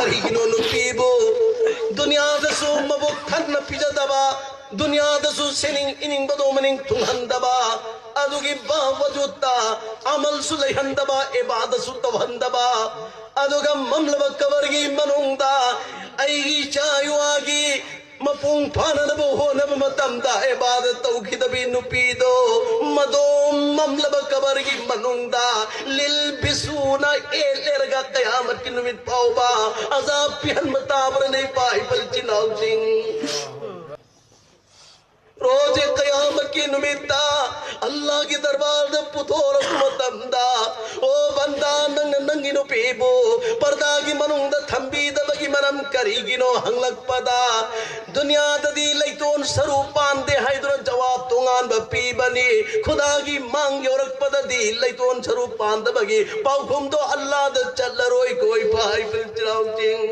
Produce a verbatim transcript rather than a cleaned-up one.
ꯀꯔꯤꯒꯤꯅꯣ ꯅꯨꯄꯤꯕꯨ ꯗꯨꯅꯤꯌꯥꯗꯁꯨ ꯃꯕꯨꯛ ꯊꯟꯅ ꯄꯤꯖꯗꯕ, ꯗꯨꯅꯤꯌꯥꯗꯁꯨ ꯁꯤꯅꯤꯡ ꯏꯅꯤꯡꯕꯗꯣ ꯃꯅꯤꯡ ꯊꯨꯡꯍꯟꯗꯕ, ꯑꯗꯨꯒꯤ ꯕꯥꯋꯖꯨꯠꯇ ꯑꯃꯜꯁꯨ ꯂꯩꯍꯟꯗꯕ, ꯏꯕꯥꯗꯠꯁꯨ ꯇꯧꯍꯟꯗꯕ, ꯑꯗꯨꯒ ꯃꯝꯂꯕ ꯀꯕꯔꯒꯤ ꯃꯅꯨꯡꯗ ꯑꯩꯒꯤ ꯏꯆꯥ ꯏꯋꯥꯒꯤ ꯃꯄꯨꯡ ꯐꯥꯅꯅꯕ ꯍꯣꯠꯅꯕ ꯃꯇꯝꯗ ꯏꯕꯥꯗꯠ ꯇꯧꯈꯤꯗꯕꯤ ꯅꯨꯄꯤꯗꯣ ꯃꯗꯣꯝ ꯃꯝꯂꯕ ꯀꯕꯔꯒꯤ ꯃꯅꯨꯡꯗ ꯂꯤꯜ ꯕꯤꯁꯨꯅ ꯑꯦꯠꯂꯦꯔꯒ ꯀꯌꯥꯃꯠꯀꯤ ꯅꯨꯃꯤꯠ ꯐꯥꯎꯕ ꯑꯖꯥꯕ ꯄꯤꯍꯟꯕ ꯇꯥꯕ꯭ꯔꯅꯦ ꯏꯄꯥ ꯏꯄꯜ ꯏꯆꯤꯟ ꯏꯅꯥꯎꯁꯤꯡ? ꯔꯣꯖꯦ ꯀꯌꯥꯃꯠꯀꯤ ꯅꯨꯃꯤꯠꯇ ꯑꯜꯂꯥꯍꯒꯤ ꯗꯔꯕꯥꯔꯗ ꯄꯨꯊꯣꯔꯛꯄ ꯃꯇꯝꯗ, "ꯑꯣ ꯕꯟꯗꯥ, ꯅꯪꯅ ꯅꯪꯒꯤ ꯅꯨꯄꯤꯕꯨ ꯄꯔꯗꯥꯒꯤ ꯃꯅꯨꯡꯗ ꯊꯝꯕꯤꯗꯕꯒꯤ ꯃꯔꯝ ꯀꯔꯤꯒꯤꯅꯣ?" ꯍꯪꯂꯛꯄꯗ, "ꯗꯨꯅꯤꯌꯥꯗꯗꯤ ꯂꯩꯇꯣꯟ ꯁꯔꯨ ꯄꯥꯟꯗꯦ" ꯍꯥꯏꯗꯨꯅ ꯖꯋꯥꯕ ꯇꯣꯉꯥꯟꯕ ꯄꯤꯕꯅꯤ꯫ ꯈꯨꯗꯥꯒꯤ ꯃꯥꯡ ꯌꯧꯔꯛꯄꯗꯗꯤ ꯂꯩꯇꯣꯟ ꯁꯔꯨ ꯄꯥꯟꯗꯕꯒꯤ ꯄꯥꯎꯈꯨꯝꯗꯣ ꯑꯜꯂꯥꯗ ꯆꯠꯂꯔꯣꯏ꯫ ꯀꯣꯏ ꯐꯥꯏ ꯐꯤꯜꯆꯤꯔꯥꯎꯆꯤꯡ꯫